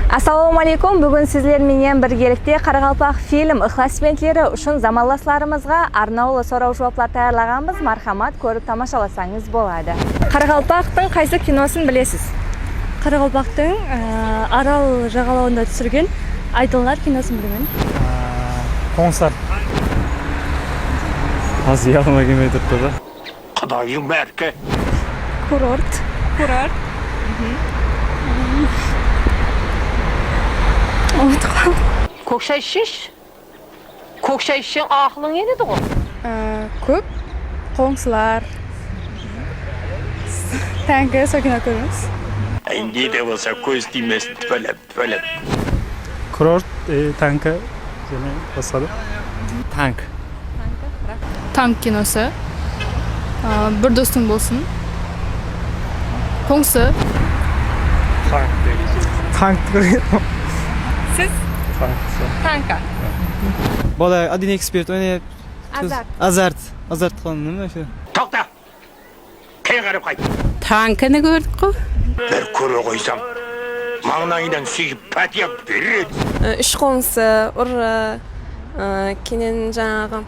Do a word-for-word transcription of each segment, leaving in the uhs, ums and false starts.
Assalawma áleykum. Búgin sizler menen birgelikte Qaraqalpaqfilm ıqlasbentleri ushın zamanlaslarımızǵa arnawlı soraw-juwaplar tayarlaǵanbız. Marhamat, kórip tamashalasańız boladı. Qaraqalpaqtıń qaysı kinosın bilesiz? Qaraqalpaqtıń, e, Aral jaǵalawında túsirgen Aydınlar kinosın bilemen. Qońsılar. Házir yadıma kelmey turıptı da. Qudayıń bárki. Kurort. Kurort. Umıtıp qaldım. Kók shay ishsesh. Kók shay ishseń, aqılıń keledi ǵo. Á, kóp. Qońsılar. Tánki, sol kino kóremiz. Ay, ne de bolsa kóz tiymesin, túpelep. Bólek. Kurort, e, tanka, jáne basqa da. Tank. Tank kinosı. A, Bir dostıń bolsın. Qońsı. Tank. Tank. Siz? Tank. Tanka. Bala один икс bert oynaydı. Azart. Azart. Azart qılǵan neme shu? Toqta! Keyin qarap qayt. Tankini kórdik ǵo. Bir kóre qoysam, mańlayınan súyip, pátiya berer edim. Úsh qońsı, urı, keyin jańaǵı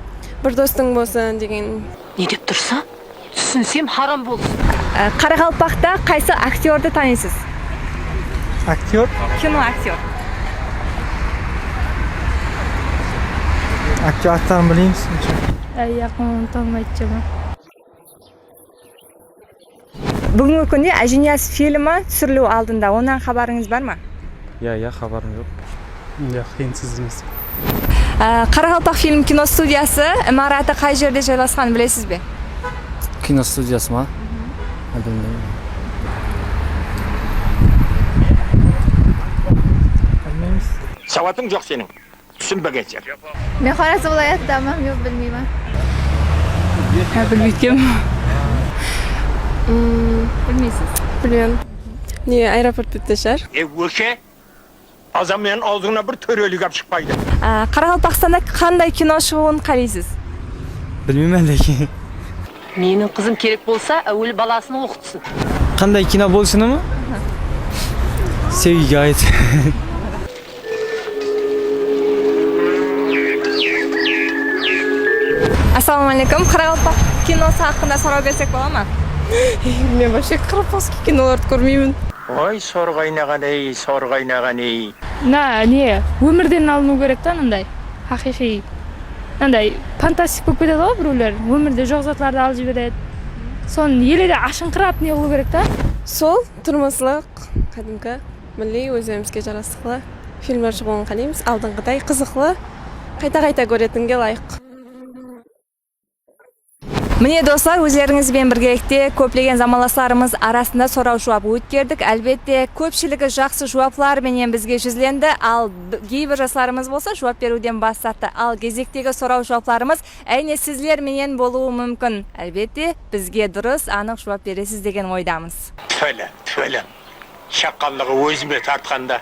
Bir dostıń bolsın degen. Ne dep tursań? Túsinsem, haram bolsın. Qaraqalpaqta qaysı aktyordı tanıysız? Aktyor? Kino aktyor. Aktyor atların bilmeymiz. Yaqın tanımaydı. Búgingi kúnde Ájiniyaz filmi túsiriliw aldında, onnan xabarıńız bar ma? Ya, ya, xabarım joq. Joq, endi siz bilesiz. Á, Qaraqalpaqfilm kinostudiyası imaratı qay jerde jaylasqanın bilesiz be? Kinostudiyası ma? Bilmeymen. Bilmeymiz. Sawatıń joq seniń. Túsinbegenseń. Men Xorazm viloyatidanman, yoq, bilmeyman. Ha, bilmeytkem. Bilmeysiz. Bilmem. Ne, aeroport bette shıǵar. E, óshe, azamnıń awzıńnan bir tórelik ap shıqpaydı. Á, Qaraqalpaqstanda qanday kino shıǵıwın qáleysiz? Bilmeymen, lekin. Meniń qızım kerek bolsa, áwel balasın oqıtsın. Qanday kino bolsını ma? Sevgiga aid. Assalawma aleykum. Qaraqalpaq kinosı haqqında soraw bersek bola ma? Men вообще qaraqalpaqskiy kinolardı kórmeymen. Oy, sorǵaynaǵan-ey, sorǵaynaǵan-ey. Na, ne, ómirden alınıw kerek ta, mınday. Haqıyqıy. Mınday fantastik bolıp ketedi ǵoy birewler. Ómirde joq zatlardı alıp jiberedi. Sonı ele de ashıńqırap ne qılıw kerek ta. Sol turmıslıq, qádimgi, milliy, óz-ózimizge jarasıqlı filmler shıǵıwın qáleymiz. Aldınǵıday qızıqlı, qayta-qayta kóretinge ılayıq. Mine, doslar, ózlerińiz benen birgelikte kóplegen zamanlaslarımız arasında soraw-juwap ótkerdik. Álbette, kópshiligi jaqsı juwaplar menen bizge júzlendi, al, b-, geybir jaslarımız bolsa juwap beriwden bas tarttı. Al, gezektegi soraw-juwaplarımız áyne sizler menen bolıwı múmkin. Álbette, bizge durıs, anıq juwap beresiz degen oydamız. Tfele, tfele. Shaqqanlıǵı ózime tartqanda.